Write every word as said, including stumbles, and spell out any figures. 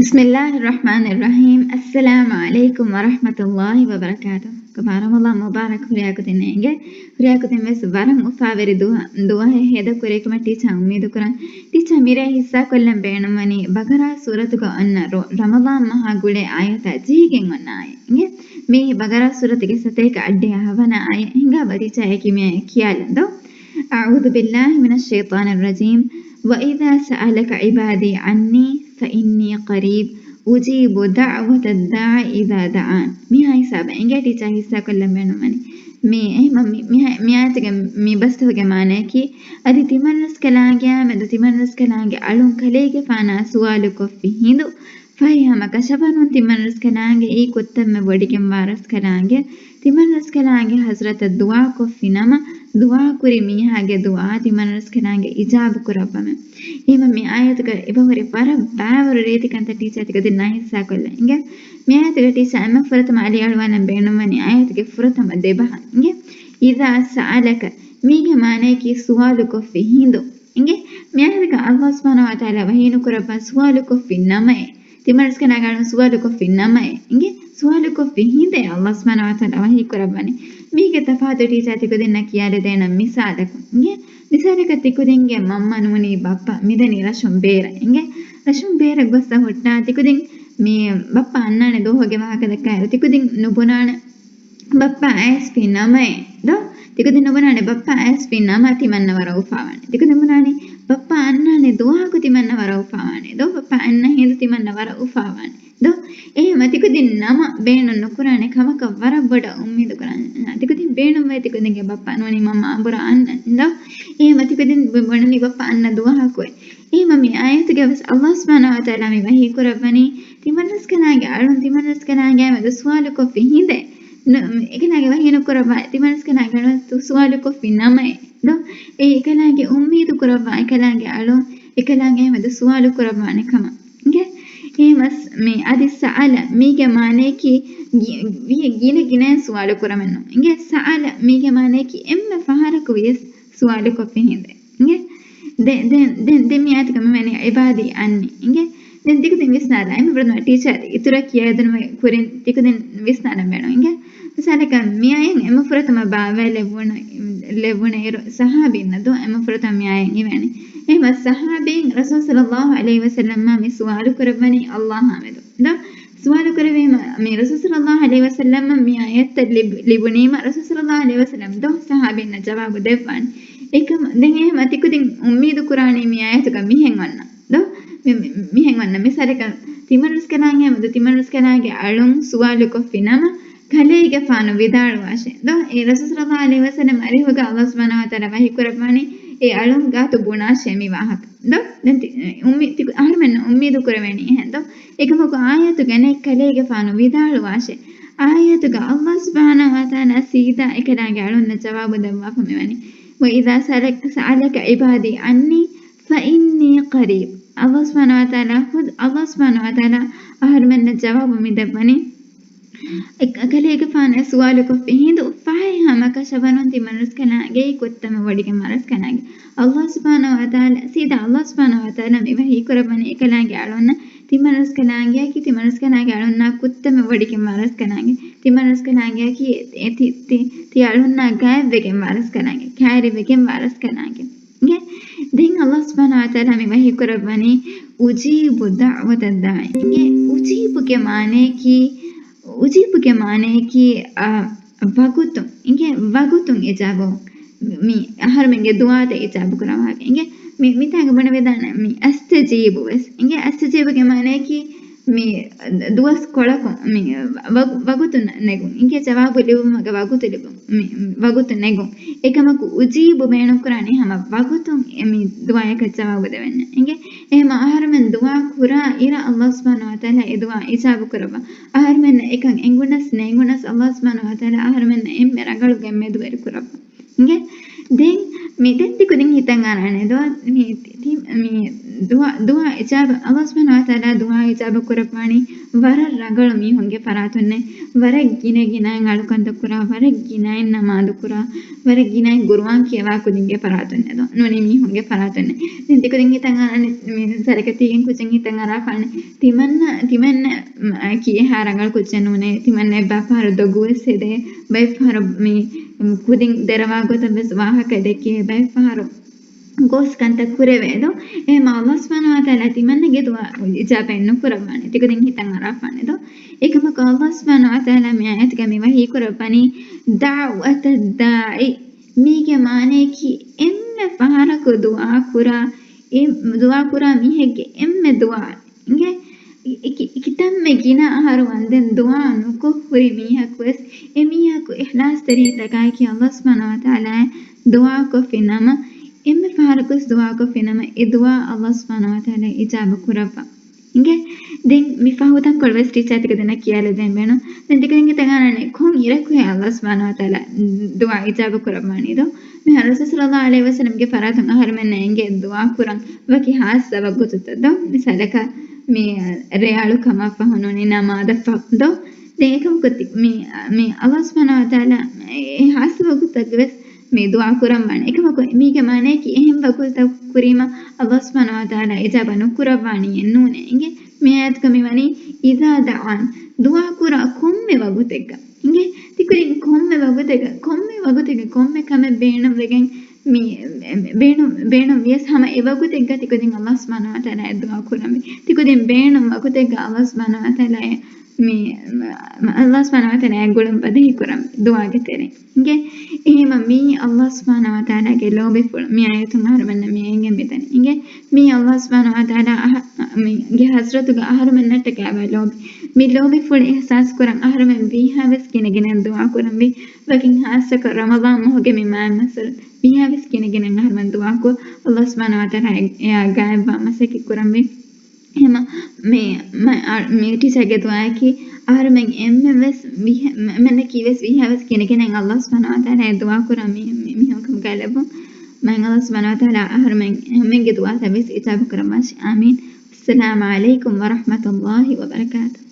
بسم الله الرحمن الرحيم. السلام عليكم ورحمة الله وبركاته. ކޮބާ ރަމަޟާން މުބާރަކް ހުރިހާ ކުދިންނަށް އިނގޭ. ހުރިހާ ކުދިން ވެސް ވަރަށް އުފާވެރި ދުވަ-، ދުވަހެއް ހޭދަ ކުރިކަމަށް ޓީޗާ އުއްމީދު ކުރަން. ޓީޗާ މިރޭ ހިއްސާ ކޮށްލަން ބޭނުންވަނީ ބަގަރާ ސޫރަތުގަ އޮންނަ ރޮ-، ރަމަޟާން މަހާ ގުޅޭ އާޔަތާ ޖެހިގެން އޮންނަ އާޔަތް އިނގޭ. މީ ބަގަރާ ސޫރަތުގެ ސަތޭކަ އަށްޑިހަ ހަވަނަ އާޔަތް. ހިނގާ ބަލި ޓީޗާއަކީ މި ކިޔާލަން ދޯ. أعوذ بالله من الشيطان الرجيم. وإذا سألك عبادي عني فإني قريب أجيب دعوة الداع إذا دعان. މިހާ ހިސާބަށް އިނގޭ ޓީޗާ ހިއްސާ ކޮށްލަން ބޭނުންވަނީ. މި އެހެމަ މި-، މިހާ-، މި އާޔަތުގެ މި ބަސްތަކުގެ މާނައަކީ، އަދި ތިމަންރަސްކަލާނގެއާ މެދު ތިމަންރަސްކަލާނގެ އަޅުން ކަލޭގެފާނާ ސުވާލު ކޮށްފި ހިނދު، ފަހެ ހަމަ ކަށަވަރުން ތިމަންރަސްކަލާނގެ އެއީ ކޮށްތަންމެ ވޮޑިގެންވާ ރަސްކަލާނގެ، ތިމަންރަސްކަލާނގެ ޙަޟްރަތަށް ދުޢާ ކޮށްފި ނަމަ، ދުޢާ ކުރި މީހާގެ ދުޢާ ތިމަންރަސްކަލާނގެ އިޖާބު ކުރައްވަމެ. އެހެމަ މި އާޔަތުގަ އެބަހުރި ވަރަށް ބައިވަރު ރީތި ކަންތައް ޓީޗާ ތިކުދިންނާ ހިއްސާ ކޮށްލަން އިނގޭ. މި އާޔަތުގަ ޓީޗާ އެންމެ ފުރަތަމަ އަލިއަޅުވާލަން ބޭނުންވަނީ އާޔަތުގެ ފުރަތަމަ ދެބަހަށް އިނގޭ. إذا سألك، މީގެ މާނައަކީ ސުވާލު ކޮށްފި ހިނދު އިނގޭ. މި އާޔަތުގަ ﷲ ސުބްޙާނަހޫ ވަތަޢާލާ ވަޙީ ނުކުރައްވާ ސުވާލު ކޮށްފި ނަމައޭ. ތިމަންރަސްކަލާނގެ އަޅުން ސުވާލު ކޮށްފި ނަމައޭ އިނގޭ. ސުވާލު ކޮށްފި ހިނދޭ ﷲ ސުބްޙާނަހޫ ވަތަޢާލާ ވަޙީ ކުރައްވަނީ. މީގެ ތަފާތު ޓީޗާ ތިކުދިންނަށް ކިޔާލަދޭނަން މިސާލަކުން އިނގޭ. މިސާލަކަށް ތިކުދިންގެ މަންމަ ނޫނީ ބައްޕަ މިދަނީ ރަށުން ބޭރަށް އިނގޭ. ރަށުން ބޭރަށް ގޮއްސަ ހުއްޓާ ތިކުދިން މި ބައްޕަ އަންނާނެ ދުވަހުގެ ވާހަކަ ދައްކާއިރު ތިކުދިން ނުބުނާނެ ބައްޕަ އައިސްފި ނަމައޭ ދޯ؟ ތިކުދިން ނުބުނާނެ ބައްޕަ އައިސްފި ނަމަ ތިމަންނަ ވަރަށް އުފާވާނެ. ތިކުދިން ބުނާނީ ބައްޕަ އަންނާނެ ދުވަހަކު ތިމަންނަ ވަރަށް އުފާވާނެ ދޯ؟ ބައްޕަ އަންނަ ހިނދު ތިމަންނަ ވަރަށް އުފާވާނެ ދޯ؟ އެހެމަ ތިކުދިން ނަމަ ބޭނުން ނުކުރާނެ ކަމަކަށް ވަރަށް ބޮޑަށް އުއްމީދު ކުރާނެ. ތިކުދިން ބޭނުންވޭ ތިކުދިންގެ ބައްޕަ ނޫނީ މަންމަ އަނބުރާ އަންނަން ދޯ؟ އެހެމަ ތިކުދިން ބު-، ބުނަނީ ބައްޕަ އަންނަ ދުވަހަކު. އެހެމަ މި އާޔަތުގަ ވެސް ﷲ ސުބްޙާނަހޫ ވަތަޢާލާ މި ވަޙީ ކުރައްވަނީ، ތިމަންރަސްކަލާނގެ އަޅުން ތިމަންރަސްކަލާނގެ މެދު ސުވާލު ކޮށްފި ހިނދޭ. ނު-، އެކަލާނގެ ވަޙީ ނުކުރައްވާ، ތިމަންރަސްކަލާނގެ އަޅުން ތު-، ސުވާލު ކޮށްފި ނަމައޭ. ދޯ؟ އެ އެކަލާނގެ އުއްމީދު ކުރައްވާ، އެކަލާނގެ އަޅުން އެކަލާނގެ މެދު ސުވާލު ކުރައްވާނެ ކަމަށް. އިނގޭ؟ އެހެމަސް މި އަދި ސައަލަ މީގެ މާނައަކީ ގި-، ވި-، ގިނަ ގިނައިން ސުވާލު ކުރަމެއްނު. އިނގޭ؟ ސައަލަ މީގެ މާނައަކީ އެންމެ ފަހަރަކު ވިޔަސް ސުވާލު ކޮށްފި ހިނދޭ. އިނގޭ؟ ދެ-، ދެ-، ދެ-، ދެން މި އާޔަތުގަ މިވަނީ ޢިބާދީ އަންނީ. އިނގޭ؟ ދެން ތިކުދިން ވިސްނާލާ. އެންމެ ފުރަތަމަ ޓީޗާ އިތުރަށް ކިޔައިދިނުމަށް ކުރިން ތިކުދިން ވިސްނާލަން ބޭނުން. އިނގޭ؟ މިސާލަކަށް މި އާޔަތް އެންމެ ފުރަތަމަ ބާވައި ލެއްވުނު، ލެއްވުނު އިރު ޞަޙާބީންނަށް ދޯ؟ އެންމެ ފުރަތަމަ މި އާޔަތް އިވޭނީ. އެހެމަ ޞަޙާބީން ރަސޫލު ޞައްލައްލާހު ޢަލައިހި ވަސައްލަމަށް މި ސުވާލު ކުރައްވަނީ ﷲ އާ މެދު. ދޯ؟ ސުވާލު ކުރެވީމަ، މި ރަސޫލު ޞައްލައްލާހު ޢަލައިހި ވަސައްލަމަށް މި އާޔަތްތައް ލިބު-، ލިބުނީމަ، ރަސޫލު ޞައްލައްލާހު ޢަލައިހި ވަސައްލަމް ދޯ ޞަޙާބީންނަށް ޖަވާބު ދެއްވާނެ. އެކަމަ، ދެން އެހެމަ ތިކުދިން އުއްމީދު ކުރާނީ މި އާޔަތުގަ މިހެން އޮންނަ. ދޯ؟ މި-، މި-، މިހެން އޮންނަ. މިސާލަކަށް، ތިމަންރަސްކަލާނގެ މެދު ތިމަންރަސްކަލާނގެ އަޅުން ސުވާލު ކޮށްފި ނަމަ، ކަލޭގެފާނު ވިދާޅުވާށޭ. ދޯ؟ އެ ރަސޫލު ޞައްލައްލާހު ޢަލައިހި ވަސައްލަމް އަރިހުގަ ﷲ ސުބްޙާނަހޫ ވަތަޢާލާ ވަޙީ ކުރައްވާނީ، އެ އަޅުން ގާތު ބުނާށޭ މި ވާހަކަ. ދޯ؟ ދެން ތި-، އުއްމީ-، ތި-، އަހަރުމެންނަށް އުއްމީދު ކުރެވޭނީ އެހެން ދޯ؟ އެކަމަކު އާޔަތުގަ ނެތް ކަލޭގެފާނު ވިދާޅުވާށޭ. އާޔަތުގަ ﷲ ސުބްޙާނަހޫ ވަތަޢާލާ ސީދާ އެކަލާނގެ އަޅުންނަށް ޖަވާބު ދެއްވާފަ މިވަނީ. وإذا سألك، سألك عبادي عني فإني قريب. ﷲ ސުބްޙާނަހޫ ވަތަޢާލާ ޚުދް، ﷲ ސުބްޙާނަހޫ ވަތަޢާލާ އަހަރުމެންނަށް ޖަވާބު މި ދެއްވަނީ. އެ-، ކަލޭގެފާނަށް ސުވާލު ކޮށްފި ހިނދު ފަހެ ހަމަ ކަށަވަރުން ތިމަންރަސްކަލާނގެ އެއީ ކޮށްތަމަ ވޮޑިގެންވާ ރަސްކަލާނގެ. ﷲ ސުބްޙާނަހޫ ވަތަޢާލާ، ސީދާ ﷲ ސުބްޙާނަހޫ ވަތަޢާލާ މި ވަޙީ ކުރައްވަނީ އެކަލާނގެ އަޅުންނަށް، ތިމަންރަސްކަލާނގެއަކީ، ތިމަންރަސްކަލާނގެ އަޅުންނާ ކޮށްތަމަ ވޮޑިގެންވާ ރަސްކަލާނގެ. ތިމަންރަސްކަލާނގެއަކީ އެ ތި-، ތި-، ތި އަޅުންނާ ގާތްވެގެންވާ ރަސްކަލާނގެ، ކައިރިވެގެންވާ ރަސްކަލާނގެ. އިނގޭ؟ ދެން ﷲ ސުބްޙާނަހޫ ވަތަޢާލާ މި ވަޙީ ކުރައްވަނީ، أجيب دعوة الداع. އިނގޭ؟ އުޖީބުގެ މާނައަކީ، އުޖީބުގެ މާނައަކީ، އާ، ވަގުތުން، އިނގޭ؟ ވަގުތުން އިޖާބަ، މި އަހަރުމެންގެ ދުޢާތައް އިޖާބަ ކުރާ ވާހަކަ. އިނގޭ؟ މި، މިތާނގަ ބުނެވިދާނެ، މި أستجيب ވެސް. އިނގޭ؟ أستجيب ގެ މާނައަކީ، މި ދުވަސް ކޮޅަކުން މި ވަގު-، ވަގުތު ނެގުން. އިނގޭ؟ ޖަވާބު ލިބުމުގެ ވަގުތު ލިބުން. މި ވަގުތު ނެގުން. އެކަމަކު އުޖީބު ބޭނުންކުރާނީ ހަމަ ވަގުތުން އެ މި ދުޢާއަކަށް ޖަވާބު ދެވެންޏާ. އިނގޭ؟ އެހެމަ އަހަރުމެން ދުޢާ ކުރާ އިރަށް ﷲ ސުބްޙާނަހޫ ވަތަޢާލާ އެ ދުޢާ އިޖާބަ ކުރައްވާ. އަހަރުމެންނަށް އެކަން އެނގުނަސް ނޭނގުނަސް ﷲ ސުބްޙާނަހޫ ވަތަޢާލާ އަހަރުމެންނަށް އެންމެ ރަނގަޅު ގެންމެދުވެރި ކުރައްވާ. އިނގޭ؟ ދެން މި ދެން ތިކުދިން ހިތަށް އަރާނެ ދޯ؟ މި ތި-، މި ދުޢާ، ދުޢާ އިޖާބަ، ﷲ ސުބްޙާނަހޫ ވަތަޢާލާ ދުޢާ އިޖާބަ ކުރައްވާނީ ވަރަށް ރަނގަޅު މީހުންގެ ފަރާތުންނޭ. ވަރަށް ގިނަ ގިނައިން އަޅުކަންތައް ކުރާ، ވަރަށް ގިނައިން ނަމާދު ކުރާ، ވަރަށް ގިނައިން ގުރުއާން ކިޔަވާ ކުދިންގެ ފަރާތުންނޭ ދޯ. ނޫނީ މީހުންގެ ފަރާތުންނޭ. ދެން ތިކުދިން ހިތަށް އަރާނެ، މި ސަރަކަތީގެން ކުއްޖެއް ހިތަށް އަރާފާނެ. ތިމަންނަ، ތިމަންނަ، މް، އަ، ކި އެހާ ރަނގަޅު ކުއްޖެއް ނޫނޭ. ތިމަންނަ ބައެއް ފަހަރު ދޮގުވެސް ހެދޭ، ބައެއް ފަހަރު މި، މް، ކުދިން ދެރަވާ ގޮތަށް ވެސް ވާހަކަ ދެކޭ، ބައެއް ފަހަރު ގޯސް ކަންތައް ކުރެވޭ ދޯ. އެހެންމަ ﷲ ސުބްޙާނަހޫ ވަތަޢާލާ ތިމަންނަގެ ދުޢާ އިޖާބައެއް ނުކުރައްވާނެ. ތިކުދިން ހިތަށް އަރާފާނެ ދޯ. އެކަމަކު ﷲ ސުބްޙާނަހޫ ވަތަޢާލާ މި އާޔަތުގަ މި ވަޙީ ކުރައްވަނީ، دعوة الداعي. މީގެ މާނަޔަކީ އެންމެ ފަހަރަކު ދުޢާ ކުރާ، އެ ދުޢާ ކުރާ މީހެއްގެ އެންމެ ދުޢާ. އިނގޭ؟ އެ-، އެ-، ކި-، ކިތަންމެ ގިނަ އަހަރު ވަންދެން ދުޢާ ނުކޮށް ހުރި މީހަކު ވެސް، އެ މީހަކު އިޚްލާޞްތެރިން ތަކާއެކީ ﷲ ސުބްޙާނަހޫ ވަތަޢާލާ ދުޢާ ކޮށްފި ނަމަ، އެންމެ ފަހަރަކު ވެސް ދުޢާ ކޮށްފި ނަމަ، އެ ދުޢާ ﷲ ސުބްޙާނަހޫ ވަތަޢާލާ އިޖާބަ ކުރައްވާ. އިނގޭ؟ ދެން މި ފަހު ތަންކޮޅު ވެސް ޓީޗާ ތިކުދިންނަށް ކިޔާލަދޭން ބޭނުން. ދެން ތިކުދިން ހިތަށް އަރާނެ ކޮން އިރަކުހޭ ﷲ ސުބްޙާނަހޫ ވަތަޢާލާ ދުޢާ އިޖާބަ ކުރައްވާނީ ދޯ؟ މިހާރު ރަސޫލު ޞައްލައްލާހު ޢަލައިހި ވަސައްލަމްގެ ފަރާތުން އަހަރުމެންނަށް އެނގޭ ދުޢާ ކުރަން ވަކި ޚާއްޞަ ވަގުތުތައް ދޯ؟ މިސާލަކަށް މި ރޭއަޅުކަމަށް ފަހު ނޫނީ ނަމާދަށް ފަހު ދޯ؟ ދެން އެކަމަކު ތި-، މި، މި ﷲ ސުބްޙާނަހޫ ވަތަޢާލާ އެ ޚާއްޞަ ވަގުތުތަކުގެ ވެސް މި ދުޢާ ކުރަން ވާނެ. އެކަމަކު މީގެ މާނަޔަކީ އެހެން ވަގުތުތައް ކުރީމަ ﷲ ސުބްޙާނަހޫ ވަތަޢާލާ އިޖާބަ ނުކުރައްވާނީއެއް ނޫނޭ. އިނގޭ؟ މި އާޔަތުގަ މި ވަނީ، إذا دعان، ދުޢާ ކުރާ ކޮންމެ ވަގުތެއްގަ. އިނގޭ؟ ތިކުދިން ކޮންމެ ވަގުތެއްގަ، ކޮންމެ ވަގުތެއްގަ، ކޮންމެ ކަމެއް ބޭނުންވެގެން މި، ބޭނުން، ބޭނުން ވިޔަސް ހަމަ އެ ވަގުތެއްގަ ތިކުދިން ﷲ ސުބްޙާނަހޫ ވަތަޢާލާ އަށް ދުޢާ ކުރަންވީ. ތިކުދިން ބޭނުން ވަގުތެއްގަ ﷲ ސުބްޙާނަހޫ ވަތަޢާލާ އެ މި، މ-، މ-، ﷲ ސުބްޙާނަހޫ ވަތަޢާލާ އެ ގުޅުން ބަދަހި ކުރަން ދުޢާގެ ތެރެއިން. އިނގޭ؟ އެހެންމަ މީ ﷲ ސުބްޙާނަހޫ ވަތަޢާލާގެ ލޯބިފުޅު. މި އާޔަތުން އަހަރުމެންނަށް މި އެނގެން މިދަނީ. އިނގޭ؟ މީ ﷲ ސުބްޙާނަހޫ ވަތަޢާލާ އަހަ-، މި ގެ ޙަޟްރަތުގަ އަހަރުމެންނަށްޓަކައިވާ ލޯބި. މި ލޯބިފުޅު އިޙްސާސް ކުރަން އަހަރުމެން ވީހާވެސް ގިނަގިނައިން ދުޢާ ކުރަންވީ. ވަކިން ޚާއްޞަކޮށް ރަމަޟާން މަހުގެ މި މާތް މައްސަރު ވީހާވެސް ގިނަގިނައިން އަހަރުމެން ދުޢާކޮށް، ﷲ ސުބްޙާނަހޫ ވަތަޢާލާ އެ-، އެއާ ގާތްވާ މަސައްކަތް ކުރަންވީ. އެހެންމަ މި، މަ-، އަ-، މި ޓީޗާގެ ދުޢާއަކީ އަހަރުމެން އެންމެން ވެސް ވިހަ-، މަ-، އެންމެންނަކީ ވެސް ވީހާވެސް ގިނަގިނައިން ﷲ ސުބްޙާނަހޫ ވަތަޢާލާ ދުޢާ ކުރާ މި-، މި-، މީހުން ކަމުގައި ލެއްވުން. މާތް ﷲ ސުބްޙާނަހޫ ވަތަޢާލާ އަހަރުމެން ހަމައެންގެ ދުޢާތައް ވެސް އިޖާބަ ކުރައްވާށި. އާމީން. السلام عليكم ورحمة الله وبركاته.